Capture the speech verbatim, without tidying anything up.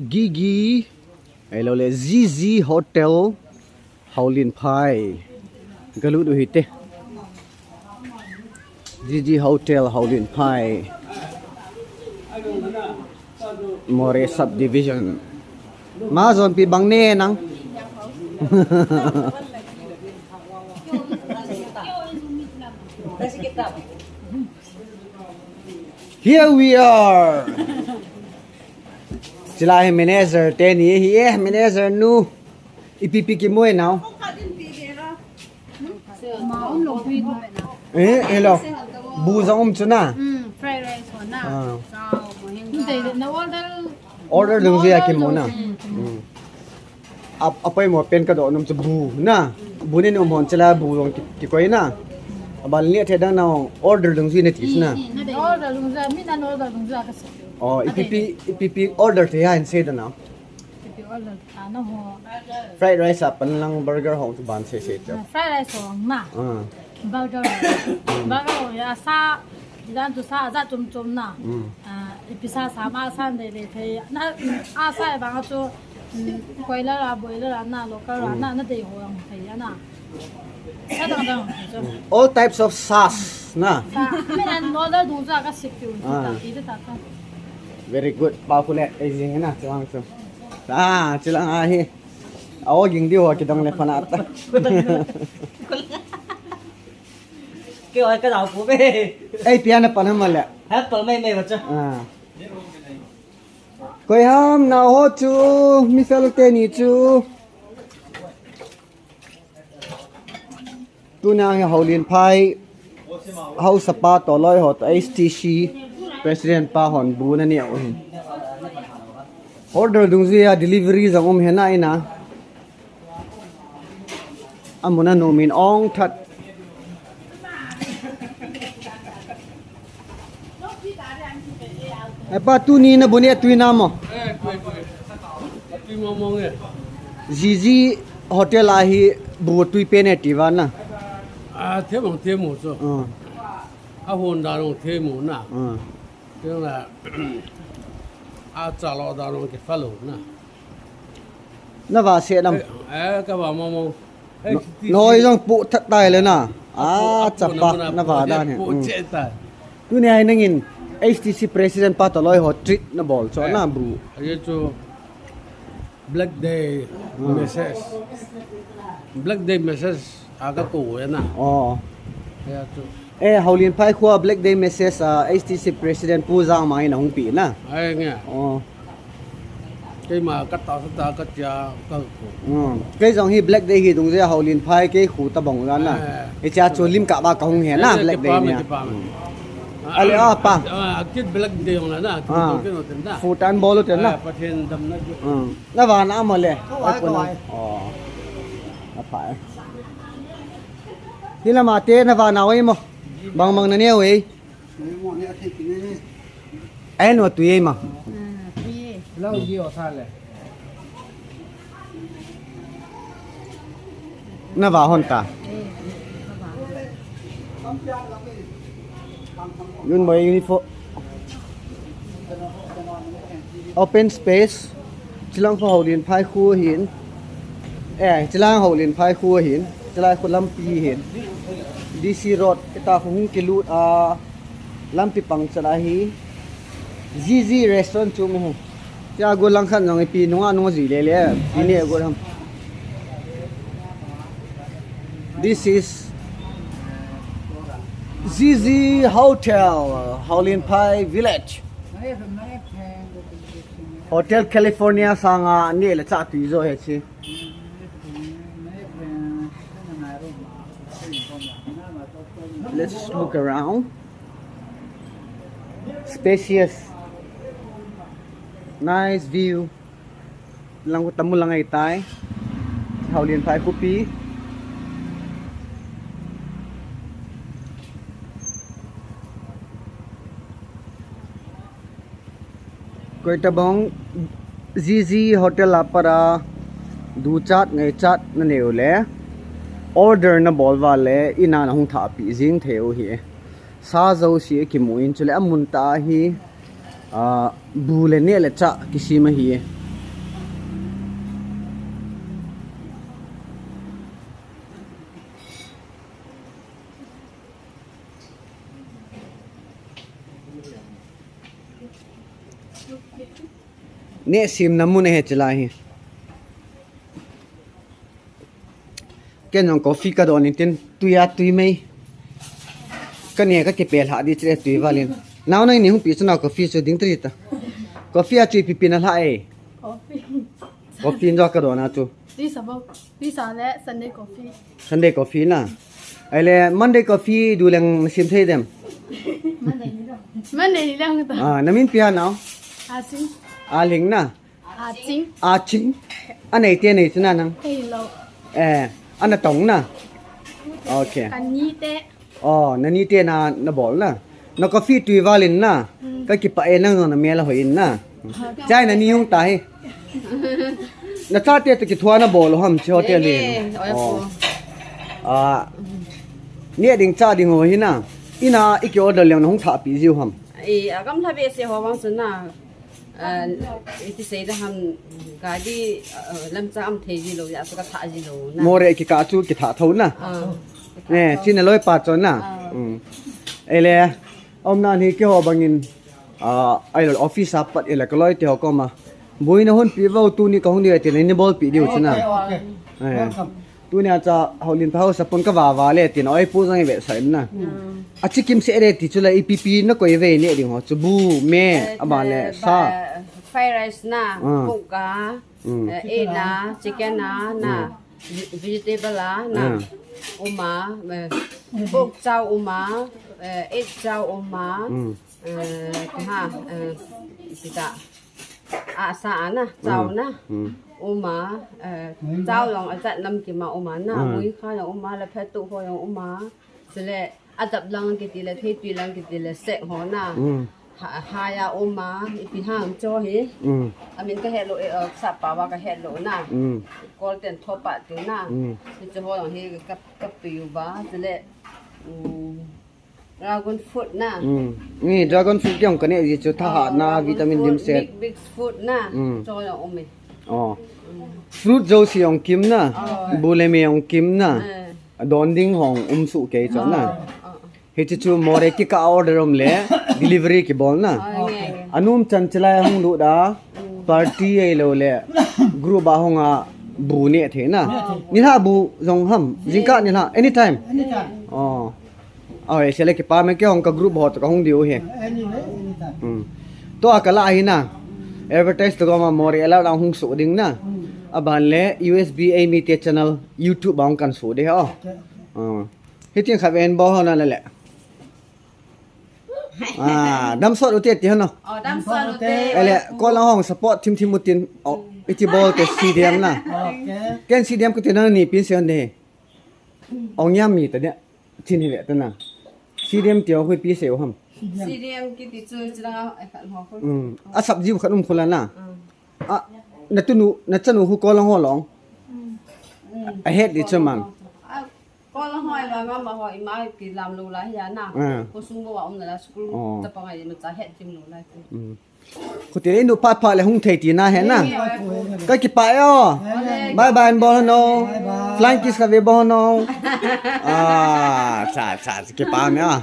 Gigi, ahilou le, G G Hotel, Haulianphai. Galut u hite. G G Hotel, Haulianphai. Moreh Subdivision. Ma John pi bang ne nang. Here we are. Chila hi manager teni hi e, manager nu. Ipi pi kimu e nau. Eh, hello. Bu jong um chu na. Mm, fried rice ho na. Ah. Chow, mo heng. Order dungjuia kimu na. Mm. A, apoimo pen kadoh nom chu bu na. Bu nei um hon chila bu jong ki, kikoi na. Abal ni the dang na order dungjuia nati na. Order dungjuia, mi na order dungjuia ka se. Oh, ipi pi, ipi pi order thei a hin sei da na. Ipi order ta na ho. Fried rice a pan lang burger ho chu ban sei sei ta. Ah, fried rice ho na. Ah. Burger. Burger ho ya sa. Jan tu sa, sa chom chom na. Mm. Ah, ipi sa sa ma sa de de thei. Na, a sa bang chu, mm, koila la, boila la, na local la, na, na de ho ang thei na. Sa dang dang. All types of sauce na. Sa, mi nan no da du sa ka sik tu. Ah. Ta, i ta ta. Very good. Pa ku le, e jing na, chuang chu. Ah, chilang ahi. Ao ging di ho kidong le pana ta. Kei oi ka dau pu be. Ei, pian a pan ham le. Apple mai mai ba cha. Ah. Koi ham na ho chu, mi fel teni chu. Tuna hi Haulianphai haosa pa toh loi ho toh H T C president pa hon bu na neh u hin. Order dungjuia delivery jong um hena ina. Amun a numin ong that. Epa, tuni na bu ne tui na mo? Eh, tui, tui. Tui mo mo nge. G G Hotel a hi bu tui pe ne ti va na. Ah, the mo, the mo chu. Ah. A hon da rong the mo na. Ah. Teng la, a cha lo da rong ke fa lo na. Na va se nam. Eh, eh, ka va mo mo. Noi jong pu that tai le na. A, chapa, na va dan he. Pu che tai. Tuni a hi nangin H T C president pa toh loi ho treat na bol cho na bu. Aye chu Black Day message. Black Day message a ka ko e na. Oh. Aye chu. Eh, Haulianphai khua Black Day message a H T C president Pu Jangmang in ahung pe na. Ai nge. Oh. Keima ka ta sa ta ka tia ka ko. Hmm. Kei jong hi Black Day hi dungjuia Haulianphai kei khu ta bong jan na. Eh. Hichea chu lim kah va ka hung he na Black Day nia. Hmm. Ale a pa. Ah, kit Black Day jong la na. Ah. Kit no ten na. Fu tan bol ten na. Ah, Pathen damna. Hmm. Na va na mo le. Ai ko na. Oh. Apa. Hi lama te na va na oi mo. Bang bang na ne oi. Ai, no tui ma. Ah, tui. Lau ji o tha le. Na va hon ta. Eh, na va. Yun boy uniform. Open space. Chilang khu Haulianphai khu hin. Eh, chilang Haulianphai khu hin. Chilai khu lampi hin. D C Road, kita khu hung kilut a lampi pang chala hi. G G Restaurant chu mu. Tia go lang khan jong ipi nunga nunga ji le le. Pi ne go ham. This is G G Hotel, Haulianphai Village. Hotel California sanga ne le cha tui jo he chi. Let's look around. Spacious. Nice view. Lang tamu lang ai tai. Haulianphai khopi. Koitabong G G Hotel a pat a duchat ngaichat na neo le order na bol va le ina na hung thah pi jing thei u hi. Sa jouse kimu in chule amun tah hi, ah, bu le neh le chah kisem ahi. Neh simna mun ahi chulai hi. Ken jong coffee ka don in tin, tui a tui mei. Ka neh ka kipel ha di chule tui val in. Nao nang ni hung pi chu nao coffee chu ding tari ta. Coffee a chu ipi pi na la e. Coffee. Coffee in jo ka don a chu. Tui sa bo. Tui sa le Sunday coffee. Sunday coffee na. Ahile Monday coffee du leng na sim thei dem. Monday ni leng ta. Ah, na min ipi ham nao? Aching. Aling na. Aching. Aching. Anei te nei chu na nang. Hello. Eh, ana tong na. Okay. Ka ni te. Oh, na ni te na, na bol na. Na coffee tui val in na. Hmm. Ka kipah e nang na mel a hoi in na. Chai na ni hung ta hi. Na chate to kithua na bol ham chi hotel ni. Eh, eh, oh. Ah. Neh ding cha ding ho hi na. Ina i ki order leng na hung tha pi jiu ham. Eh, a kam tha be se ho bang sun na. Ah, iti sei da ham, gari, ah, lamcha am thei ji lou, ya, so ka tha ji lou na. Moreh kikah chu kitha tho na. Ah. Eh, china loi pa chon na. Ah. Mm. Ele, aumna hi keiho bangin, ah, ahilou office a pat ele ka loi te ho koma. Buina hon pi vo tuni ka hung ni ti ni bol pi diu chu na. Okay, okay. Eh. Welcome. Tunia cha Houlim pa hausa pon ka vava le tin oi pu jong i vetsah in na. Mm. A chi kim se re ti chu la ipi pi na koi ve neh ding ho chu bu me. Eh, a ban le eh, sa. Ba-, fried rice na, ah. Pork a, mm. Eh, egg na, chicken a, na, mm. Ve-, vegetable a, na, ah. Um a, eh, pork chow um a, eh, egg chow um a, mm. Eh, ha, eh, ipi ta. A sa a na, chow na. Mm. Um a, eh, chow jong a jat nam kima um a na, mm. Mui kha jong um a, le phet tu ho jong um a. Chule, a jap lang kiti le, thei tui lang kiti le, sek ho na. Mm. Ha, ha ya um a, ipi ham cho hi. Mm. A min ka het lou, eh, eh, sa pa wa ka het lou na. Mm. Kol ten tho pa tu na. Mm. Ni cho ho jong hi ka, ka pi u ba, chule, mm. Dragon fruit na. Mm. Ni dragon fruit jong ka neh ji chu thahat na, oh, vitamin dim set. Big, big fruit na. Mm. Cho jong um e. Oh. Mm. Fruit jouse jong kim na. Oh. Bu le me jong kim na. Eh. A don ding hong um su kei cho na. Oh, oh. Hichi chu Moreh kikah order um le delivery kibol na. Oh, nge, nge. Anum chan chilai hung lut a. Mm. Party ahilou le group a hung a bu neh thei na. Oh. Nilhah bu jong ham. Jingkah nilhah. Anytime. Anytime. Oh. Awe, sele kipah me kei hong ka group ho to ka hung diu hi. Anyway, anytime. Hmm. To a ka la hi na. Advertise to ka ma Moreh la hung su ding na. Hmm. A ban le U S B A mi te channel YouTube a hung kan su de ho. Okay. Ah. Hitin kha ven bo ho na le le. Ah, dam sot u te ti ho no. Oh, dam sot u te. Ele, ko la hong support thim thim u tin. Oh, iti bol te C D M na. Okay. Ken C D M ko te na ni pin se hon de. Ong yam mi ta de. Chin hi ve ta na. C D M ti ho hui pi se u ham. C D M kiti chu chilanga, eh, khat ho khu. Mm. A sap jiu khat um khu la na. Mm. A, na tunu, na chanu khu ko lang ho long. Mm. A het di chu man. A, ko lang ho, i ma, ma, ma ho, i ma ki lam lou la hi ya na. Mm. Ko sung bo wa um na la school. Oh. Ta pa ngai ma cha het jim lou la. Mm. Khuti le nu phat phat le hung thei ti na he na. Ka kipah e o. Bye bye bol no. Bye bye. Flying kiss ka ve bol no. Ah, cha, cha, kipah me a.